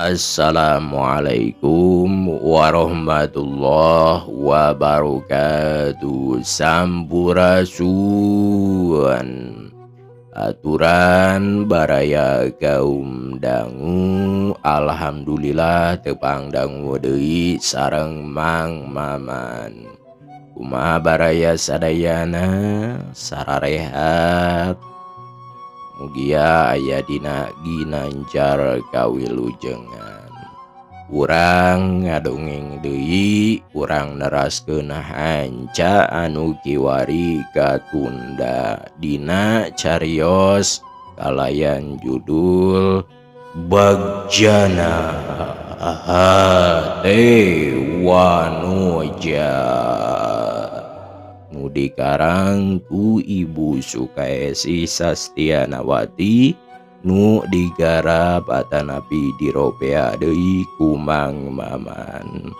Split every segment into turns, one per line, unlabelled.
Assalamualaikum warahmatullahi wabarakatuh. Sampurasun. Aturan baraya kaum dangu, alhamdulillah tepang dangu deui sareng Mang Maman. Kumaha baraya sadayana sararehat. Mugia aya dina ginanjar kawilujengan. Urang ngadongeng deui, urang neraskeun hanca anu kiwari katunda dina carios kalayan judul Bagjana Hate Wanoja. Nu dikarang ku Ibu Sukaesih Sastianawati, nu digarap atanapi diropea deui ku Mang Maman.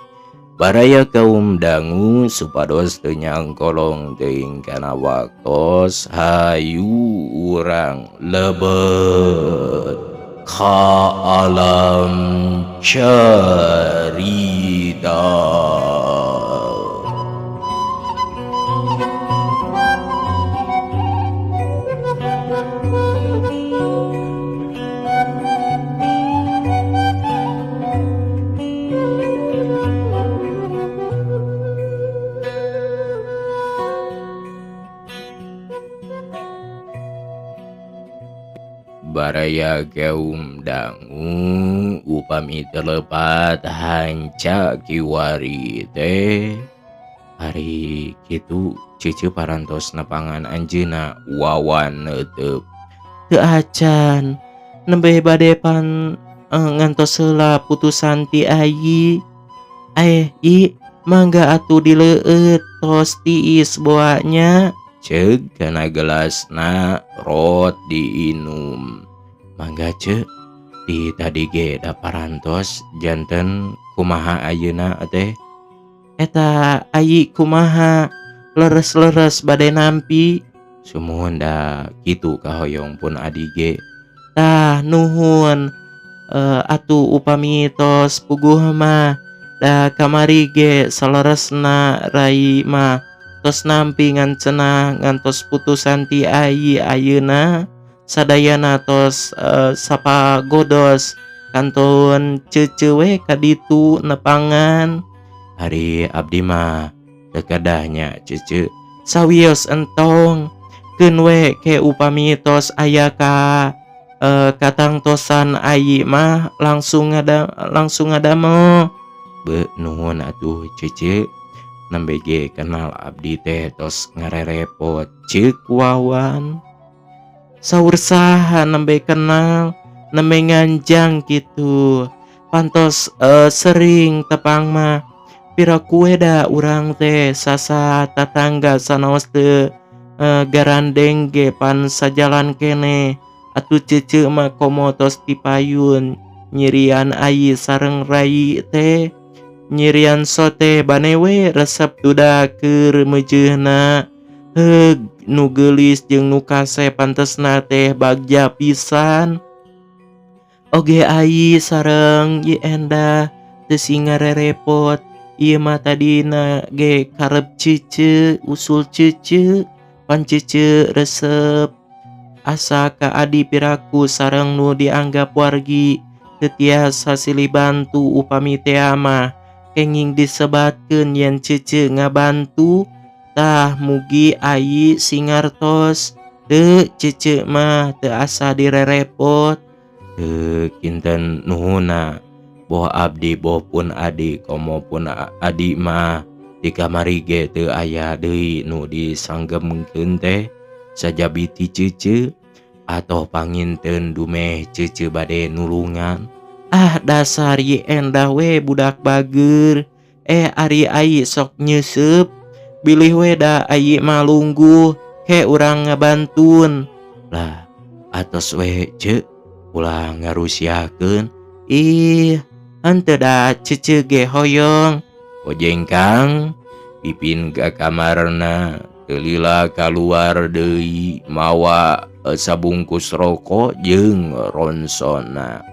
Baraya kaum dangu supados teu nyangkolong teuing kana waktos, hayu urang lebet ka alam carita. Baraya kaum dangu upami telepat hanca kiwari teh hari kitu cece parantos nepangan anjeuna Wawan neuteup
teu acan nembe bade pan ngantos heula putusan ti ayi. I mangga atuh dileueut tos tiis boanya.
Ceuk kana gelasna rot diinum. Mangga ceuk di tadi ge da parantos janten kumaha ayeuna teh.
Eta ayi kumaha leres-leres bade nampi.
Sumuhun da kitu kahoyong pun adi ge.
Tah nuhun atuh upami tos puguh mah da kamari ge saleresna rai mah tos nampi ngan cenah ngantos putusan ti ayi ayeuna sadayana tos sapagodos kantun cece we kaditu nepangan.
Ari abdi mah teu kedahnya cece.
Sawios entong keun we ke upami tos aya ka katangtosan ayi mah langsung ngadamel.
Be nuhun atuh cece. Nembe ge kenal abdi teh tos ngarerepot ceuk Wawan.
Saur saha nembe kenal nembe nganjang kitu. Pantos sering tepang mah pira kue da urang teh sasa tatangga sanaos teu garandeng ge pan sajalan kene. Atuh cece mah komo tos tipayun nyirian ayi sareng rai teh. Nyirian sote banewe resep duda keur meujeuhna. Heug nu geulis jeung nu kase pantesna teh bagja pisan. Oge ayi sareng Yi Endah teu sing ngarerepot. Ieu mah tadina ge karep cece usul cece pan cece resep asa ka adi piraku sareng nu dianggap wargi teu tiasa silih bantu upami tea mah kenging disebatkeun yen cece ngabantu. Tah mugi ayi singartos teu cece mah teu asa direrepot.
Teu kinten nuhuna boh abdi boh pun adi komo pun adi mah di kamari ge teu aya deui nu disanggemkeun teh sajabi ti cece atoh panginten dumeh cece bade nulungan.
Ah dasar Yi Endah we budak bager. Ari ayi sok nyeuseub bilih we da ayi mah lungguh ke urang ngabantun.
Lah atos we ceuk ulah ngarusiakeun.
Ih henteu da cece ge hoyong.
Ojengkang pipin ka kamarna teu lila kaluar deui mawa sabungkus rokok jeung ronsona.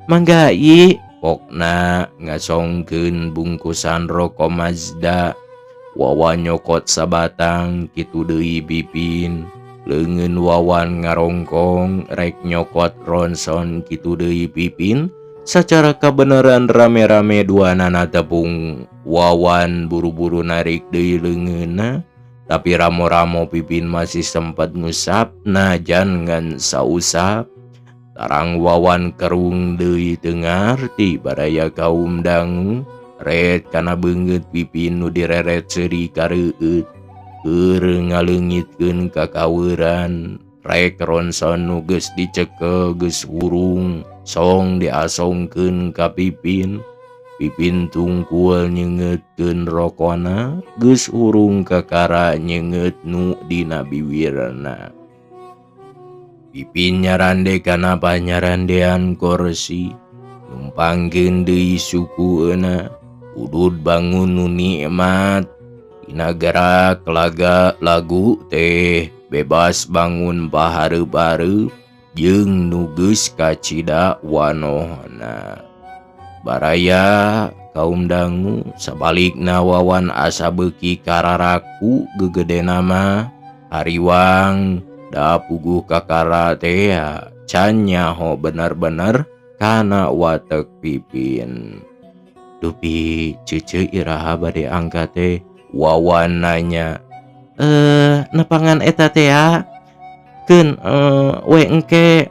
Mangga Yi.
Pokna ngasongkeun bungkusan roko Mazda. Wawan nyokot sabatang kitu deui Pipin. Leungeun Wawan ngarongkong rek nyokot ronson kitu deui Pipin. Sacara kabeneran rame-rame duanana tepung. Wawan buru-buru narik deui leungeunna, tapi ramo-ramo Pipin masih sempat ngusap najan ngan sausap. Tarang Wawan kerung deui teu ngarti baraya kaum dangu ret kana beungeut Pipin nu direret seuri kareueut keur ngaleungitkeun kakaweuran rek ronson nu geus dicekel geus hurung song diasongkeun ka Pipin. Pipin tungkul nyeungeutkeun rokona geus hurung kakara nyeungeut nu dina biwirna. Pipin nyarande kana panyarandean kursi numpangkeun deui sukueuna udud bangun nu nikmat dina gerak laga lagu teh bebas bangun pahareup-hareup jeung nu geus kacida wanohna. Baraya kaum dangu sabalikna Wawan asa beuki kararaku gegedena mah hariwang da puguh kakara tea can nyaho bener-bener kana watek Pipin. Dupi cece iraha bade angkat teh? Wawan nanya.
Nepangan eta tea keun we engke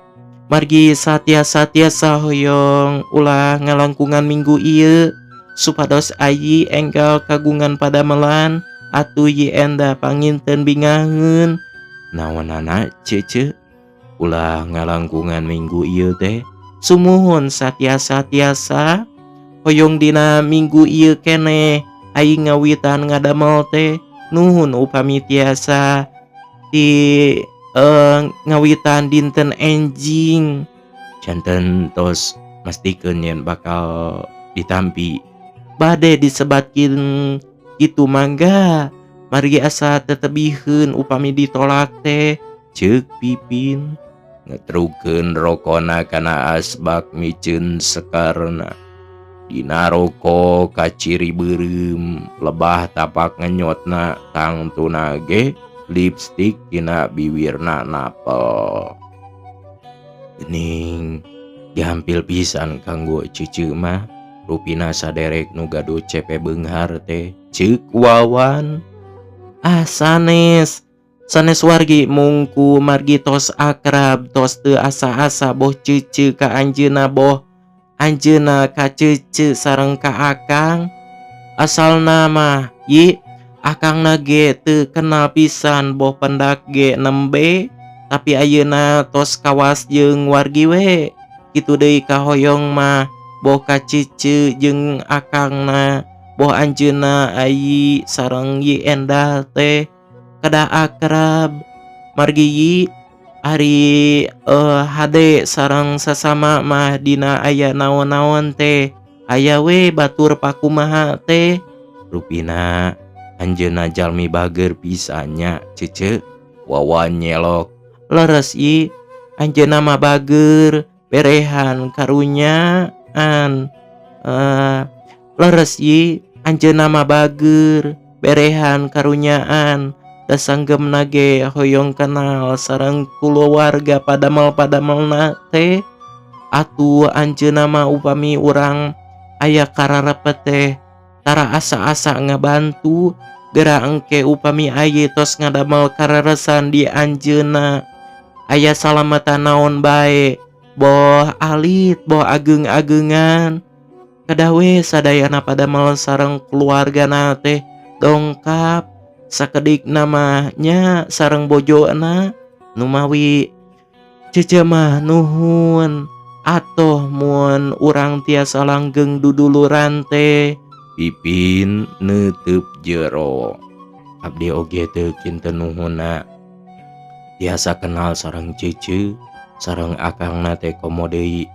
margi satia-satiasa hoyong ulah ngalangkungan minggu ieu supados ayi enggal kagungan padamelan atuh Yi Enda panginten bingaheun.
Naonana cece ulah ngalangkungan minggu ieu teh?
Sumuhun satia-satiasa hoyong dina minggu ieu keneh aing ngawitan ngadamel teh nuhun upami tiasa di ngawitan dinten enjing.
Janten tos mastikeun yen bakal ditampi.
Bade disebatkeun kitu mangga margi asa tetebiheun upami ditolak teh.
Ceuk Pipin ngetrukeun rokona kana asbak miceun sekarna. Dina roko kaciri beureum lebah tapak ngenyotna tangtuna ge lipstik dina biwirna napel. Geuning gampil pisan kanggo cece mah rupina saderek nu gaduh cepe beunghar teh. Ceuk Wawan.
Ah sanes sanes wargi mungku margi tos akrab tos teu asa-asa boh cece ka anjeunna boh anjeunna ka cece sareng ka akang. Asalna mah Yi akangna ge teu kenal pisan boh pendak ge nembe tapi ayeuna tos kawas jeung wargi we. Kitu deui kahoyong mah boh ka cece jeung akangna boh anjeunna ayi sareng Yi Endah teh kedah akrab margi Yi ari hade sareng sasama mah dina aya naon-naon teh aya we batur pakumaha teh.
Rupina anjeunna jalmi bager pisan nya cece. Wawan nyelok.
Leres Yi anjeunna mah bager berehan karunyaan. Leres Yi anjeunna mah bager berehan karunyaan da sanggemna ge hoyong kenal sareng kulawarga padamel-padamelna teh. Atuh anjeunna mah upami urang aya kararepet teh tara asa-asa ngabantu geura engke upami aye tos ngadamel kareresan di anjeunna aya salamatan naon bae boh alit boh ageung-ageungan kedah we sadayana padamel sareng keluargana teh dongkap sakedikna mah nya sareng bojona. Numawi cece mah nuhun atoh mun urang tiasa langgeng duduluran teh.
Pipin neuteub jero. Abdi oge teu kinten nuhunna tiasa kenal sareng cece sareng akangna teh komo deui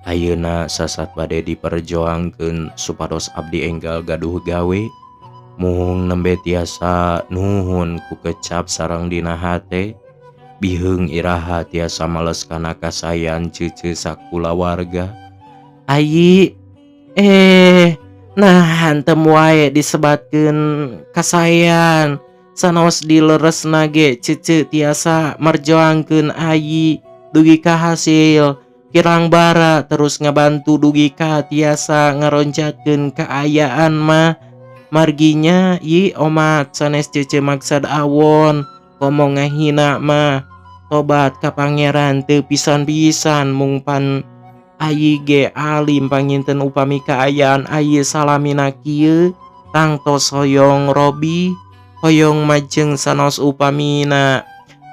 ayeuna sasat bade diperjuangkeun supados abdi enggal gaduh gawe. Mung nembe tiasa nuhun ku kecap sareng dina hate biheung iraha tiasa males kana kasayan cece sakulawarga.
Ayi nah hantem wae disebatkeun kasaean sanaos dileresna ge cece tiasa merjuangkeun ayi dugi ka hasil kirang bara terus ngabantu dugi ka tiasa ngaroncatkeun kaayaan mah marginya yi omat sanes cece maksad awon komo ngahina mah tobat ka pangeran teu pisan-pisan mung pan ayi ge alim panginten upami kaayaan ayi salamina kieu tangtos hoyong robi hoyong majeng sanaos upamina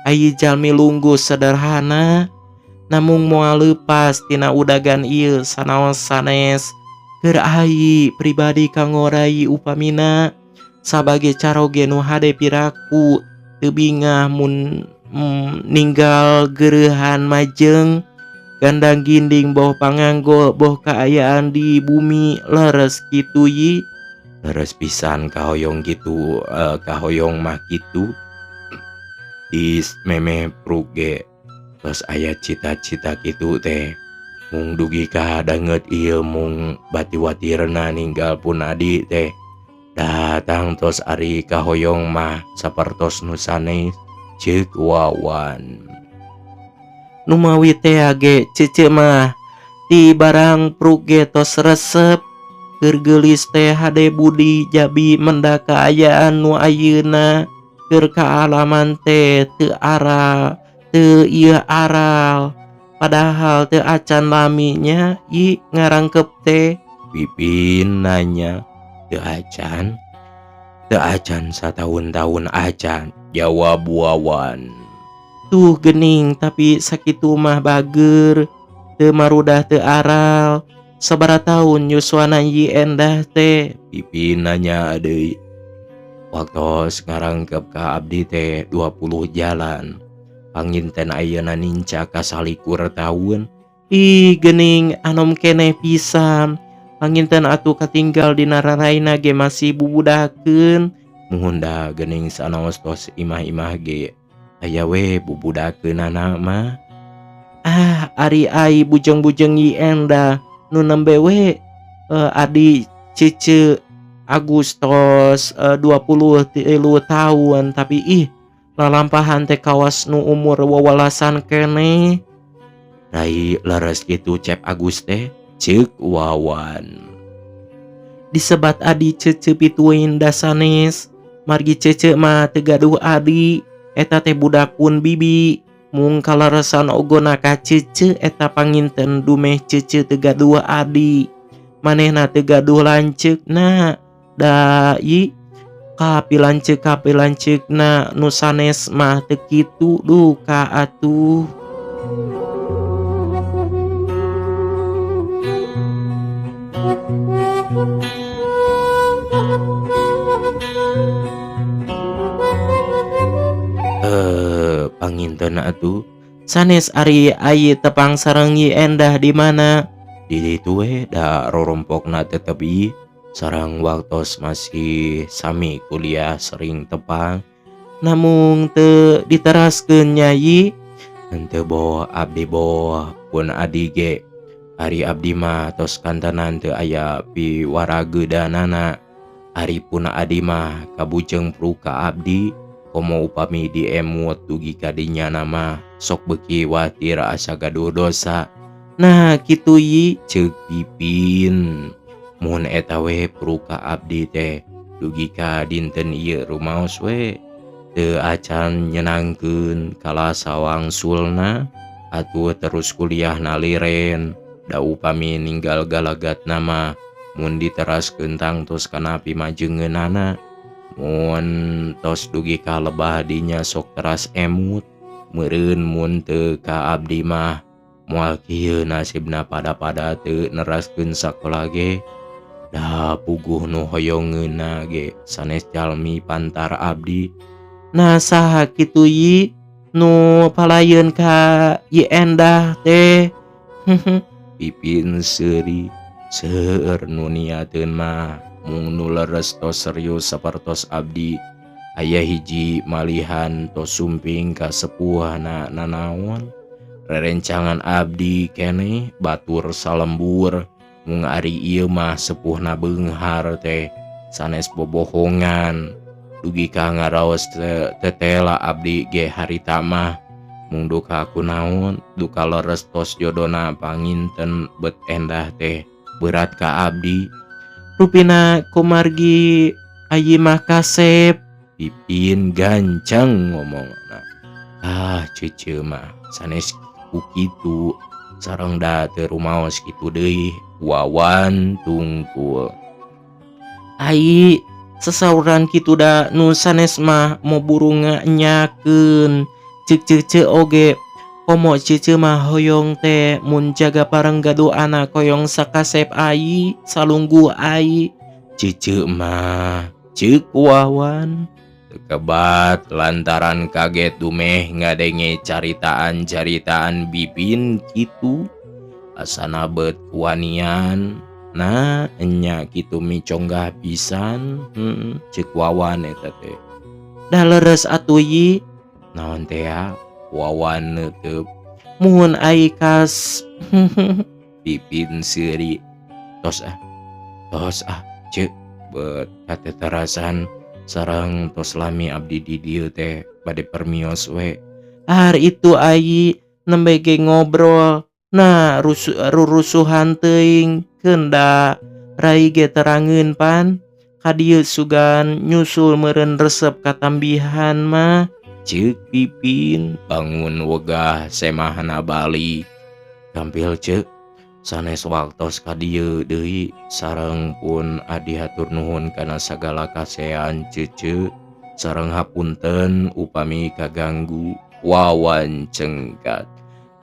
ayi jalmi lungguh sederhana namung moal leupas tina udagan ieu sanaos sanes keur ayi pribadi kanggo rai upamina sabage caroge nu hade piraku teu bingah mun ninggal gereuhan majeng gandang ginding boh panganggo boh kaayaan di bumi leres kitu yi
leres pisan kahoyong gitu kahoyong mah kitu di memeh pruge tos aya cita-cita kitu teh mung dugi ka danget ieu mung bati-watirna ninggal pun adi teh datang tos ari kahoyong mah sapertos nu sanes ceuk Wawan.
Numawi teh ge cece mah ti barang pruk ge tos resep keur geulis teh hade budi jabi mendak kaayaan nu ayeuna keur kaalaman teh teu aral teu ieu aral padahal teu acan laminya i ngarangkep teh.
Pipin nanya teu acan sataun-taun acan jawab Wawan.
Tuh gening tapi sakitu mah bager teu marudah teu aral sabaraha taun yuswana Yi Endah teh.
Pipin nanya deui waktos ngarangkep ka abdi teh 20 jalan panginten ayeuna ninca ka 21 taun.
Ih gening anom keneh pisan panginten atuh katinggal dina raraina ge masih bubudakeun.
Muhun da gening sanaos tos imah-imah ge aya we bubudakeunana mah.
Ah ari ai bujeng-bujeng Yi Endah nu nembe we adi cece Agustus 23 tahun tapi ih lalampahan teh kawas nu umur wawalasan keneh.
Rai leres kitu Cep Agus teh ceuk Wawan.
Disebat adi cece pituin dasanes margi cece mah teu gaduh adi eta teh budak pun bibi mung kaleresan ogona ka cece eta panginten dumeh cece teu gaduh adi manehna teu gaduh lanceukna da yi kapilanceuk-kapilanceukna nu sanes mah teu kitu duka atuh.
Panginten atuh
sanes ari ayi tepang sareng Yi Endah di mana?
Di ditu we da rorompokna tetep ieu sareng waktos masih sami kuliah sering tepang.
Namung teu diteraskeun nya Yi.
Henteu boh abdi boh pun adi ge ari abdi mah tos kantenan teu aya piwarageudanana. Ari pun adi mah kabujeng pruk ka abdi komo upami diemut dugi ka dinya mah sok beuki watir asa gaduh dosa.
Nah kitu Yi
ceuk Pipin. Mun eta we pruk ka abdi teh dugi ka dinten ieu rumaos we teu acan nyenangkeun kala sawangsulna atuh terus kuliahna liren da upami ninggal galagatna mah mun diteraskeun tangtos kana pimajengeunana mun tos dugi ka lebah dinya sok teras emut meureun mun teu ka abdi mah moal kieu nasibna pada-pada teu neraskeun sakola ge da puguh nu hoyongeunna ge sanes jalmi pantar abdi.
Nah saha kitu Yi nu palayeun ka Yi Endah teh?
Pipin seuri seueur nu niateun mah mung nu leres tos serius sapertos abdi aya hiji malihan tos sumping ka sepuhna nanaon rerencangan abdi keneh batur salembur Mung ari ieu mah sepuhna beunghar teh sanes bobohongan dugi ka ngaraos tetela abdi ge harita mah mung duka kunaon duka leres tos jodona panginten bet endah teh berat ka abdi rupina kumargi ayi mah kasep Pipin gancang ngomongna ah cece mah sanes ku kitu sareng da teu rumaos kitu deui Wawan tungkul ai sesauran kitu da nu sanes mah mo buru nyakeun ceuk cece oge komo cece mah hoyong teh mun jaga pareng gaduh anak hoyong sakasep ai salungguh ai cece mah ceuk Wawan kebat lantaran kaget dumeh ngadenge caritaan-caritaan Pipin kitu asana bet kuanian nah enya kitu miconggah pisan ceuk Wawan eta teh dah leres atuh yi naon teh ya Wawan neuteub muhun ai kas Pipin seuri tos ah ceuk bet kateterasan sareng tos lami abdi di dieu teh bade permios we ar itu ai nembe ge ngobrol nah rurusuhan teuing keun da rai ge terangeun pan ka dieu sugan nyusul meureun resep katambihan mah ceuk Pipin bangun wegah semahna balik gampil ceuk sanes waktos ka dieu deui sareng pun adi hatur nuhun kana sagala kasean cece sareng hapunten upami kaganggu Wawan cengkat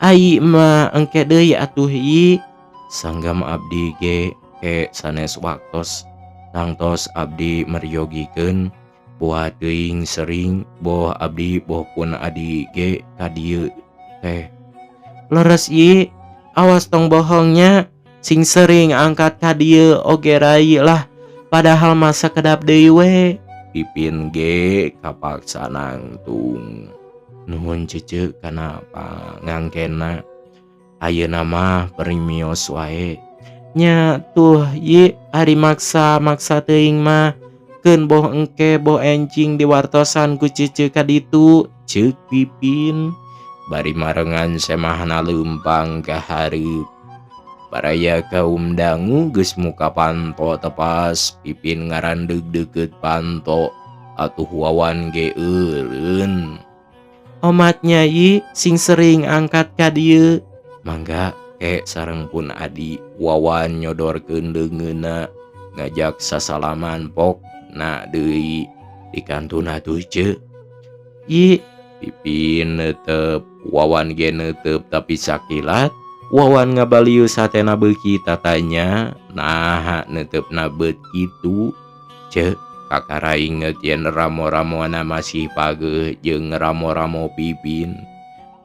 ai mah engke deui atuh yi sanggam abdi ge ke sanes waktos tangtos abdi meryogikeun boa teuing sering boh abdi boh pun adi ge ka dieu teh leres yi awas tong bohongnya sing sering angkat ka dieu oge rai lah padahal masa kedap deui we Pipin ge kapaksa nangtung nuhun cece kana pangangkena ayeuna mah permios wae nya tuh yi ari maksa-maksa teuing mah keun boh engke boh enjing diwartosan ku cece ka ditu ceuk Pipin bari marengan semahna leumpang ka hareup baraya kaum dangu geus muka panto tepas Pipin ngarandeug deukeut panto atuh Wawan ge eureun omatnya yi sing sering angkat ka dieu mangga ke sareng pun adi Wawan nyodorkeun leungeunna ngajak sasalaman pok na deui dikantun atuh ceu yi Pipin neuteup Wawan ge neuteup tapi sakilat Wawan ngabalieu satena beuki tatanya naha neuteupna beut kitu ceu kakara inget yen ramo-ramona masih pageuh jeung ramo-ramo Pipin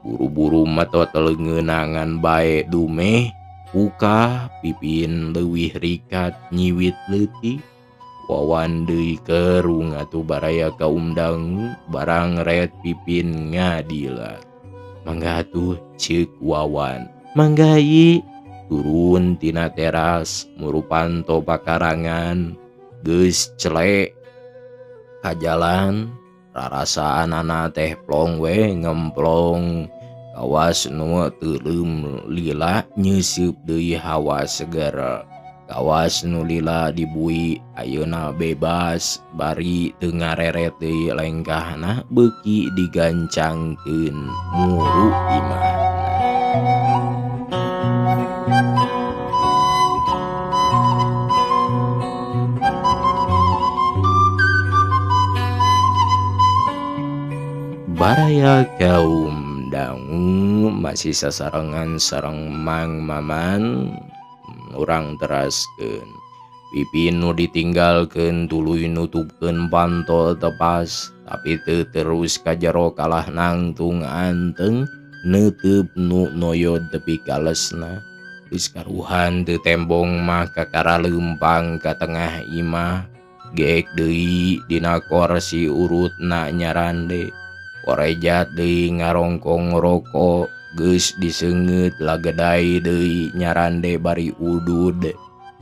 buru-buru metot leungeunangan bae dumeh buka Pipin leuwih rikat nyiwit leutik Wawan deui kerung atuh baraya kaum dangu barang ret Pipin ngadilat mangga atuh ceuk Wawan mangga yi turun tina teras murupan to pakarangan geus celek ka jalan rarasaanana teh plong we ngemplong kawas nu teuleum lila nyeuseub deui hawa seger kawas nu lila dibui ayeuna bebas bari teu ngareret deui lengkahna beuki digancangkeun muru imahna. Baraya kaum dangu masih sasarengan sareng Mang Maman urang teraskeun Pipin nu ditinggalkeun tuluy nutupkeun panto tepas tapi teu terus ka jero kalah nangtung anteng neuteub nu noyod tepi ka lesna geus karuhan teu tembong mah kakara leumpang ka tengah imah geek deui dina korsi urutna nyarande korejat deui ngarongkong roko geus diseungeut lagedai deui nyarande bari udud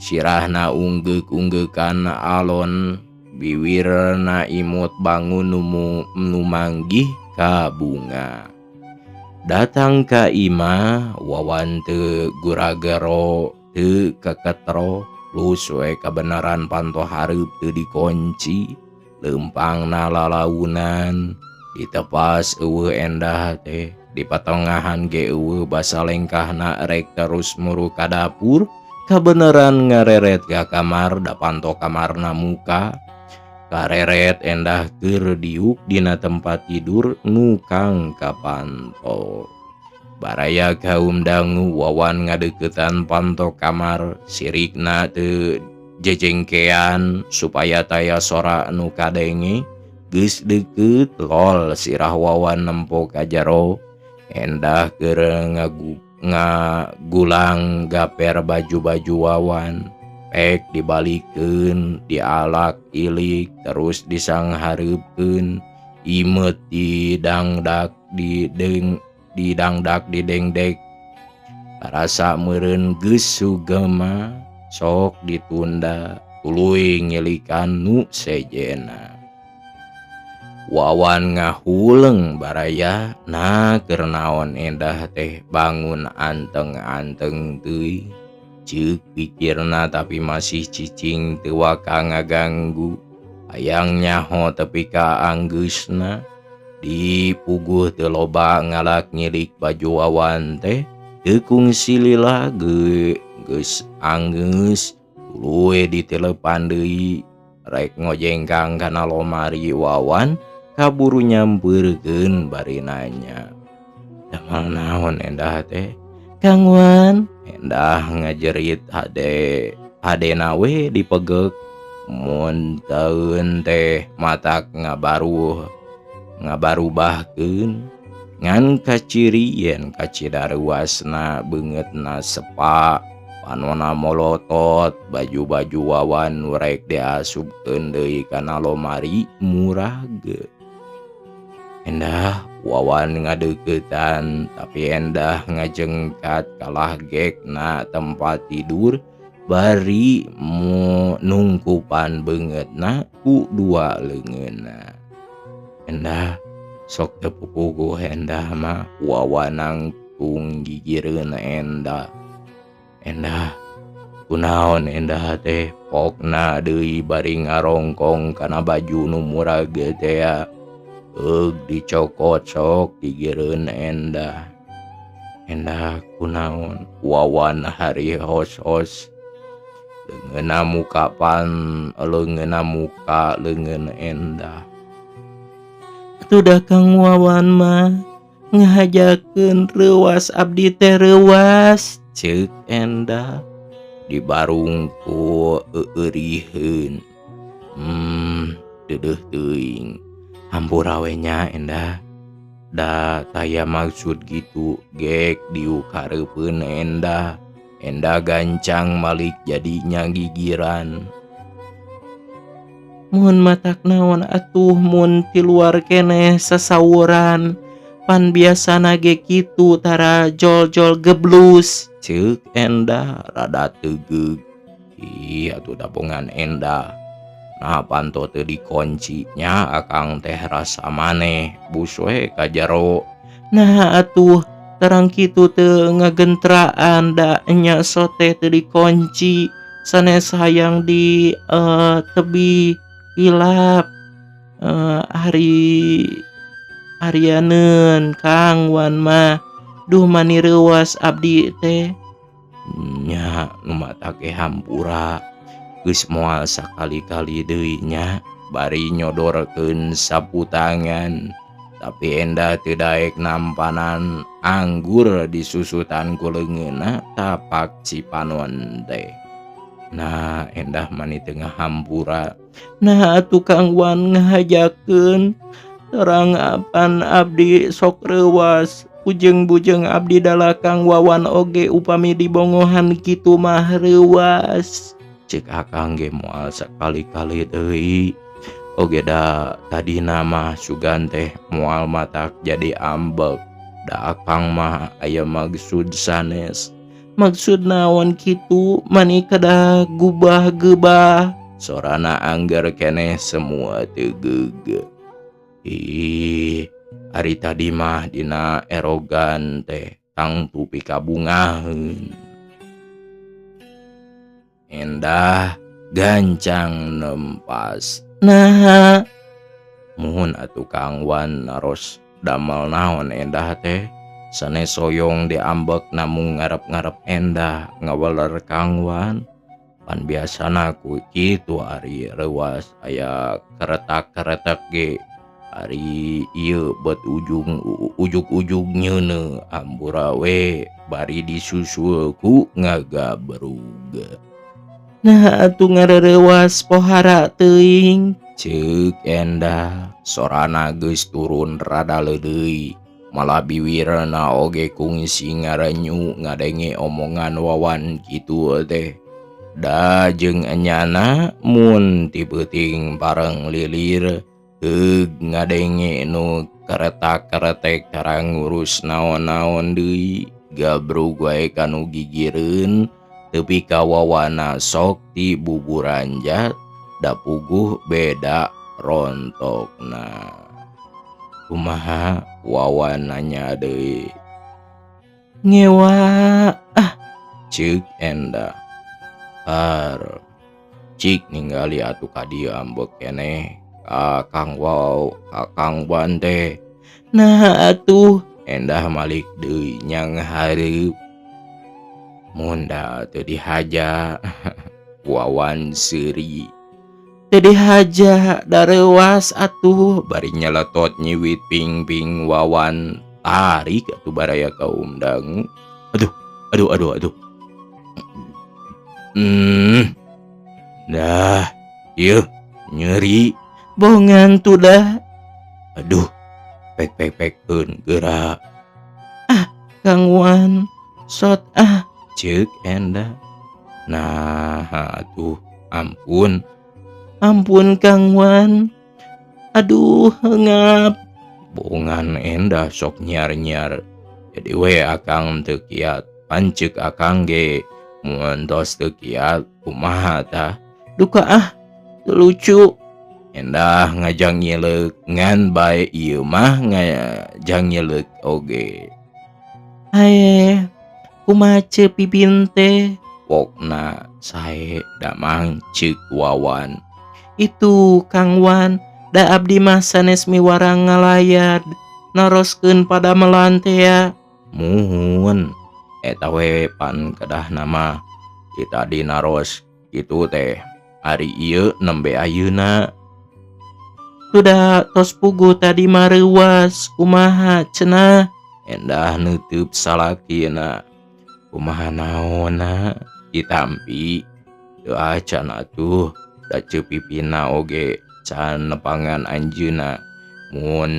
Sirahna unggeuk-unggeukan alon biwirna imut bangun nu manggih ka bunga. Datang ka imah Wawan teu guragero teu keketro lus we kabeneran panto hareup teu dikunci leumpangna lalaunan ditepas eueuh Endah teh di patengahan ge eueuh basa lengkahna rek terus muru ka dapur kabeneran ngareret ka kamar da panto kamarna muka kareret Endah keur diuk dina tempat tidur nukang ka panto. Baraya kaum dangu Wawan ngadeuketan panto kamar sirikna teu jejengkean supaya taya sora nu kadenge geus deukeut lol sirah Wawan nempo ka jero. Endah keur ngagulang gaper baju-baju Wawan pek dibalikeun dialak ilik terus disanghareupkeun imeut didangdak didangdak didengdek karasa meureun geus sugema sok ditunda tuluy ngilikan nu sejena. Wawan ngahuleng baraya na keur naon Endah teh bangun anteng-anteng teuing ceuk pikirna tapi masih cicing teu waka ngaganggu hayang nyaho tepi ka anggeusna dipuguh teu loba ngalak ngilik baju Wawan teh teu kungsi lila geus anggeus tuluy ditelepan deui rek ngojengkang kana lomari Wawan kaburu nyampeurkeun bari nanya damel naon Endah teh Kang Wan. Endah ngajerit hade hadena we dipegek mun taeun teh matak ngabarubahkeun ngan kaciri yen kacida reuasna beungeutna sepa panona molotot baju-baju Wawan nu rek diasupkeun deui kana lomari murah ge. Endah Wawan ngadeuketan tapi Endah ngajengkat kalah gekna tempat tidur bari mu nungkupan beungeutna ku dua leungeunna. Endah sok teu pupuguh Endah mah Wawan nangtung gigireun Endah. Endah kunaon Endah teh pokna deui bari ngarongkong kana baju nu murag teh eug dicokot sok gigireun Endah. Endah kunaon Wawan hari hos-hos leungeunna muka pan leungeunna muka leungeun Endah. Atuh da Kang Wawan mah ngahajakeun reuas abdi teh reuas ceuk Endah dibarung ku euriheun. Deudeuh teuing hampura we nya Endah da taya maksud gitu gek diuk hareupeun Endah. Endah gancang malik jadinya gigiran. Mun matak naon atuh mun ti luar keneh sasawuran pan biasana ge kitu tara jol-jol geblus ceuk Endah rada tegeug. Ih atuh dabongan Endah nah panto teu dikunci nya akang teh rasa maneh bus we ka jero. Nah atuh terang kitu teu ngagentraan da nya sote teu dikunci sanes hayang di tebi hilap hari harianeun Kang Wan mah duh mani reuas abdi teh nya nu matak ge hampura geus moal sakali-kali deui nya bari nyodorkeun sapu tangan tapi Endah teu daek nampanan anggur disusutan ku leungeunna tapak cipanon teh. Nah Endah mani teu ngahampura. Nah atuh Kang Wan ngahajakeun terang apan abdi sok reuas bujeng-bujeng abdi dalah Kang Wawan oge upami dibongohan kitu mah reuas ceuk akang ge moal sakali-kali deui oge da tadina mah sugan teh moal matak jadi ambek da akang mah aya maksud sanes.
Maksud naon kitu mani kedah gubah-gebah
Sorana angger keneh semua teu geug. Ih, ari tadi mah dina erogan teh tangtu pikabungaheun. Endah gancang nempas.
Naha?
Muhun atuh Kang Wan, naros damel naon Endah teh sanes soyong diambek, namung ngarep-ngarep Endah ngaweler Kang Wan. Pan biasana ku kitu, ari reuwas aya keretak-keretek ge, ari ieu bet ujung ujug-ujug nyeuneu, hampura we bari disusul ku ngagabrug.
Nah, atuh ngareurewas pohara teuing.
Ceuk Endah, sorana geus turun rada leudeuy, malah biwirna oge kungsi ngarenyu ngadenge omongan Wawan kitu teh. Da jeung enyana mun ti peuting bareng lilir heug ngadenge nu keretak-keretek, tara ngurus naon-naon deui, gabrug wae kanu gigireun tepi ka Wawana sok ti buburanjat, da puguh beda rontokna. Kumaha? Wawan nanya deui.
Ngewa ah.
Ceuk Endah. Har cik ningali atuh ka dieu ambek keneh ka Kang Waw ka Kang Wan teh.
Nah atuh.
Endah malik deui nyang hareup. Mun da teu dihaja? Wawan seuri.
Teu dihaja, da reuwas atuh.
Bari nyeletot nyiwit pingping Wawan, tarik atuh baraya kaum dangu. Aduh, aduh, aduh, aduh. Dah ieu nyeri.
Bongan tuh dah.
Aduh, pek pek pekeun geura.
Ah, Kang Wan, sot ah.
Ceuk Endah. Nah atuh, ampun.
Ampun, Kang Wan, aduh, ngap.
Bongan Endah sok nyiar-nyiar, jadi we akang teu kiat. Pan ceuk akang ge mun tos teu kiat kumaha tah?
Duka ah, lucu.
Endah ngajang nyileuk, ngan bae ieu mah ngajang nyileuk oge.
Ae, kumaha Ceu Pipin teh?
Pokna sae damang, ceuk Wawan.
Itu Kang Wan, da abdi mah sanes miwarang ngalayad naroskeun padamelan teh ya.
Muhun, eta we pan kedahna mah ti tadi naros kitu teh, ari ieu nembe ayeuna.
Sudah tos puguh tadi mah reuwas, kumaha cenah?
Endah neuteub salakina. Kumaha naonna ditampi teu acan atuh, da Ceu Pipinna oge can nepangan anjeunna. Mun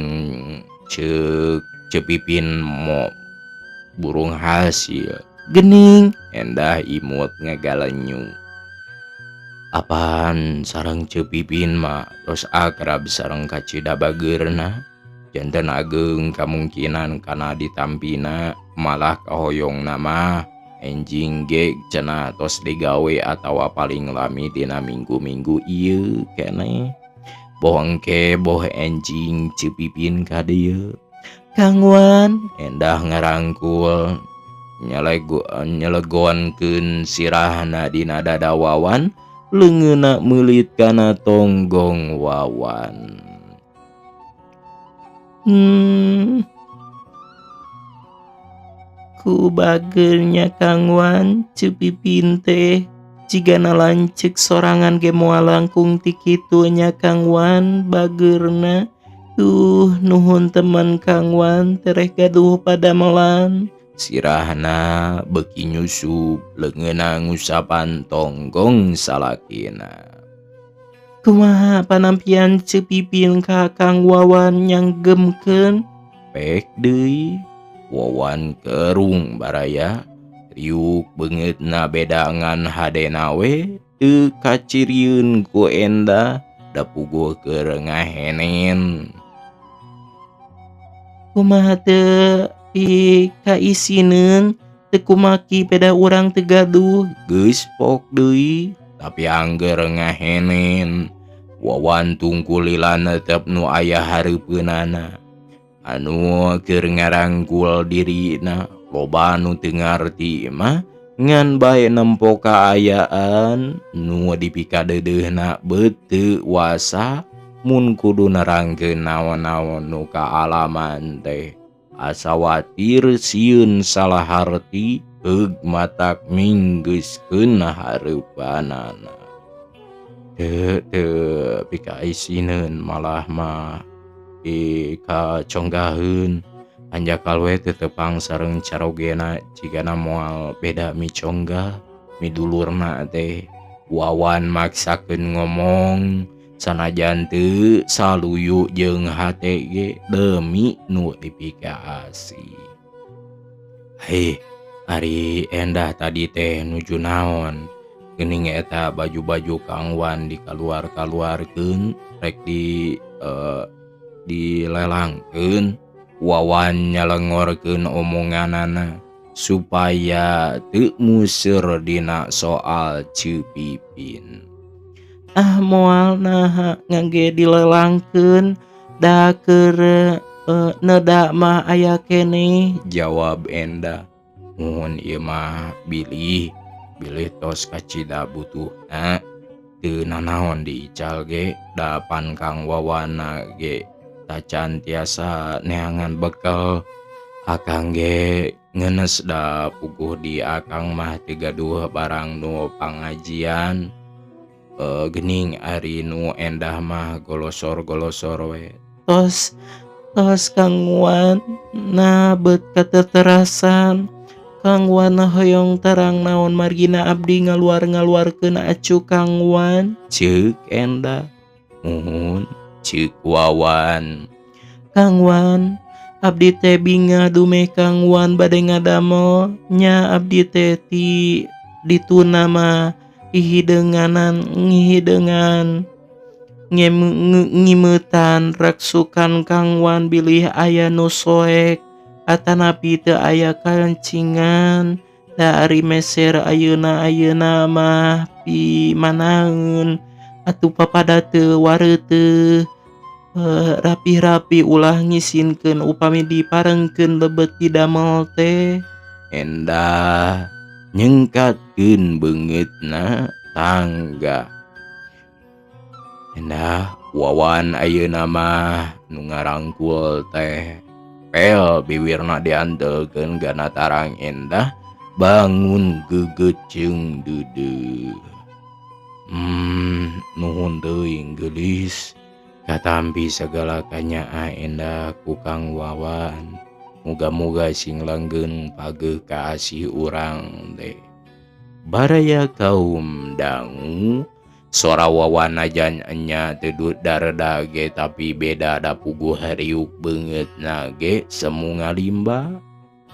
ceuk Ceu Pipin mo burung hasil.
Gening.
Endah imut ngagalenyu. Apan sareng Ceu Pipin mah tos akrab sareng kacida bageurna, janten ageng kamungkinan kana ditampina, malah kahoyongna mah enjing ge cenah tos digawe atawa paling lami dina minggu-minggu ieu keneh. Boh engke boh enjing Ceu Pipin ka dieu.
Kang Wan.
Endah ngarangkul, nyelegonkeun sirahna dina dada Wawan, leungeunna meulit kana tonggong Wawan.
Ku bageurnya Kang Wan, Ceu Pipin teh jigana lanceuk sorangan ge moal langkung ti kitu nya, Kang Wan, bageurna. Duh, nuhun teman Kang Wan, tereh gaduh padamelan.
Sirahna beuki nyusup, leungeunna ngusapan tonggong salakina.
Kumaha panampian Ceu Pipin ka Kang Wawan nyanggemkeun?
Pek deui. Wawan kerung baraya, riuk beungeutna beda ngan hadena we teu kacirieun ku Endah, da puguh keur ngahenen.
Kumaha teu pikaisineun? Teu kumaki peda urang teu gaduh
geus pok deui tapi angger ngahenen Wawan tungkulila netep nu aya hareupeunana anu keur ngarangkul dirina loba nu teu ngarti mah ngan bae nempo kaayaan nu dipikadeudeuhna beuteu wasa mun kudu nerangkeun naon-naon nu kaalaman teh asa watir sieun salah harti heug matak minggeuskeun hareupanana teu teu pikaisineun malah mah kaconggaheun hanjakal we teu tepang sareng carogena jigana moal beda miconggah midulurna teh. Wawan maksakeun ngomong sanajan teu saluyu jeung hate ge demi nu dipikaasih. Heh, ari Endah tadi teh nuju naon geuning eta baju-baju Kang Wan dikaluar-kaluarkeun rek dilelangkeun. Wawan nyalengorkeun omonganana supaya teu museur dina soal Ceu Pipin.
Ah moal naha ngangge dilelangkeun da keur neda mah aya keneh,
jawab Endah. Mun ieu mah bilih bilih tos kacida butuhna teu nanaon diical ge da pan Kang Wawana ge tacan tiasa neangan bekel. Akang ge ngenes da puguh di akang mah teu gaduh barang nu pangajian. Geuning ari nu Endah mah golosor-golosor we.
Tos tos Kang Wan nah beut kateterasan. Kang Wan hoyong terang naon margina abdi ngaluar-ngaluarkeun acu Kang Wan,
ceuk Endah. Muhun, ceuk Wawan.
Kang Wan, abdi teh bingah dumeh Kang Wan bade ngadamel nya abdi teh ti dituna mah hihideunganan ngihideungan ngimeutan raksukan Kang Wan bilih aya nu soek atanapi teu aya kancingan da ari meser ayeuna-ayeuna mah pimanaeun atuh papada teu wareuteuh rapi-rapi ulah ngisinkeun upami diparengkeun lebet di damel teh.
Endah nyengkatkeun beungeutna tangga. Endah Wawan ayeuna mah nu ngarangkul teh pel biwirna diantelkeun gana tarang Endah bangun geget jeung deudeuh. Nuhun teuing geulis katampi sagala kanyaah Endah ku Kang Wawan. Muga-muga sing langgeng pageuh kaasih urang teh. Baraya kaum dangu sora Wawan najan enya teu dareda ge tapi beda da puguh riuk beungeutna ge semu ngalimba.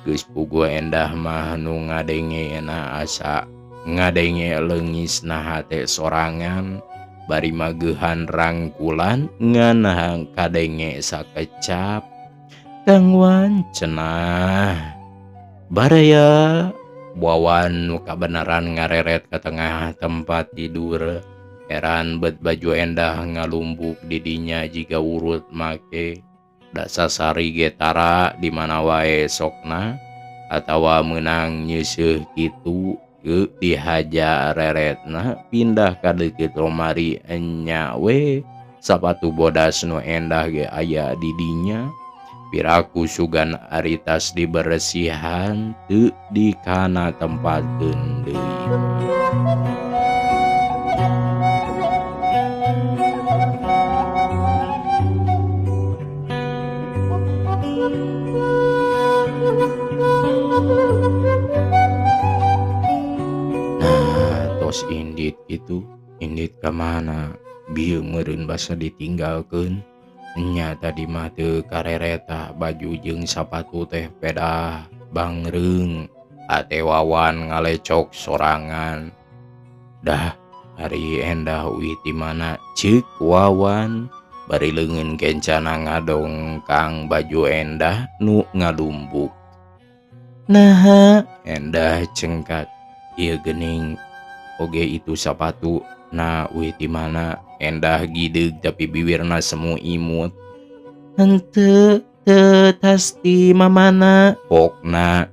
Geus puguh Endah mah nu ngadengena asa ngadenge leungisna hate sorangan bari mageuhan rangkulan ngan kadenge sakecap. Kang Wan cenah. Baraya Wawan nu kabeneran ngareret ka tengah tempat tidur. Heran bet baju Endah ngalumpuk di dinya jiga urut make. Da sasari ge tara di mana wae sokna atawa meunang nyeuseuh kitu ge dihaja reretna pindah ka deukeut lomari enya we. Sapatu bodas nu Endah ge aya di dinya. Piraku sugan ari tas diberesihan teu di kana tempatkeun deui. Nah, tos indit kitu, indit ka mana? Bieu meureun basa ditinggalkeun. Nya tadi mah teu karereta baju jeung sapatu teh pedah bangreung. Ate Wawan ngalecok sorangan. Dah ari Endah uih ti mana ceuk Wawan bari leungeun kencana ngadongkang baju Endah nu ngalumbuk.
Naha?
Endah cengkat. Ieu geuning oge itu sapatu na uih ti mana? Endah gideug tapi biwirna semu imut.
Henteu, teu tas ti mamana.
Pokna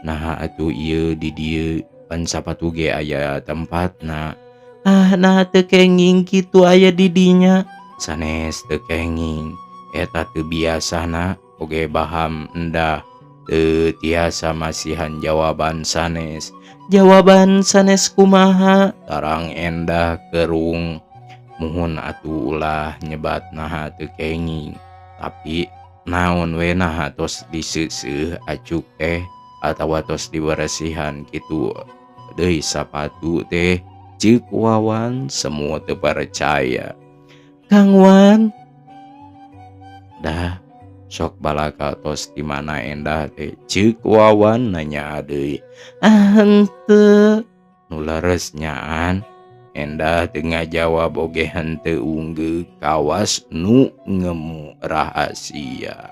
naha atuh ieu di dieu pan sapatu ge aya tempatna.
Ah, naha teu kenging kitu aya di dinya.
Sanes teu kenging eta teu biasana oge baham endah teu tiasa masihan jawaban sanes.
Jawaban sanes kumaha?
Tarang endah kerung muhun atuh ulah nyebat naha teu kenging tapi naon we naha tos diseuseuh acuk teh atawa tos diberesihan kitu deui sapatu teh ceuk Wawan semu teu percaya.
Kang Wan.
Dah sok balaka tos di mana endah teh ceuk Wawan nanya deui.
Ah henteu.
Nu leres nyaan endah teu ngajawab oge henteu unggeuk kawas nu ngemu rahasia.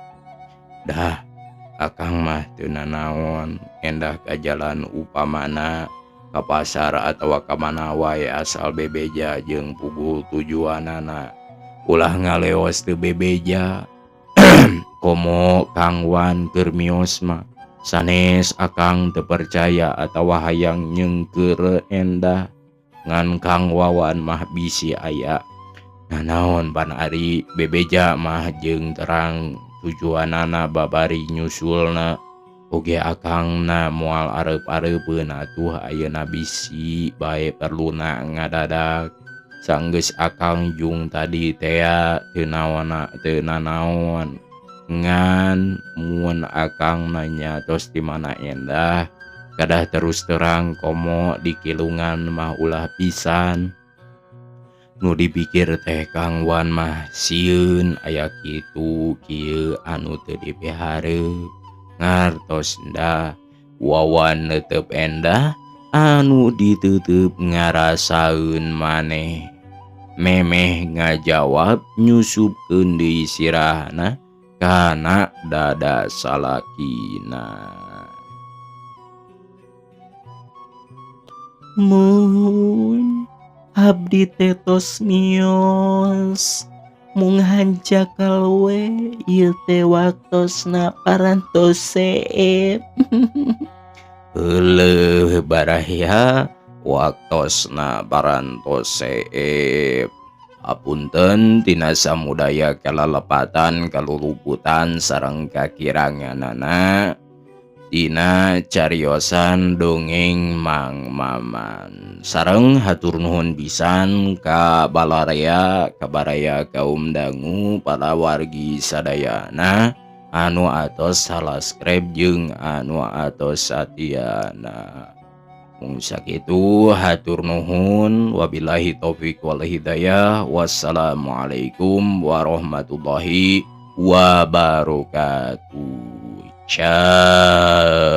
Dah akang mah teu nanaon endah ka jalan upamana ka pasar atawa ka mana wae asal bebeja jeung puguh tujuanana. Ulah ngaleos teu bebeja. Komo Kang Wan keur mios mah sanes akang teu percaya atawa hayang nyengkeur endah ngan Kang Wawan mah bisi aya. Nanaon pan ari bebeja mah jeung terang tujuanana babari nyusulna oge akangna moal areup-areupeun atuh ayeuna bisi bae perluna ngadadak. Sanggeus akang jung tadi tea teu naona teu nanaon ngan mun akang nanya tos di mana endah kadah terus terang komo di kilungan mah ulah pisan. Nu dipikir teh Kang Wan mah sieun aya kitu kieu anu teu dipihareup. Ngartos endah Wawan neuteup endah anu ditutup ngarasaeun maneh. Memeh ngajawab nyusupkeun deui sirahna kana dada salakina.
Mun abdi teh tos mios mung hanjakal we ieu teh waktosna parantos seep.
Euleuh baraya waktosna parantos seep. Apunten tina samudaya kalalepatan kaluluputan sareng kakiranganana tina cariosan dongeng Mang Maman. Sareng hatur nuhun pisan ka balarea kabaraya kaum dangu para wargi sadayana anu atos salaskreb jeung anu atos satiana. Mung sakitu hatur nuhun wabillahi taufik wal hidayah. Wassalamualaikum warahmatullahi wabarakatuh. Ciao.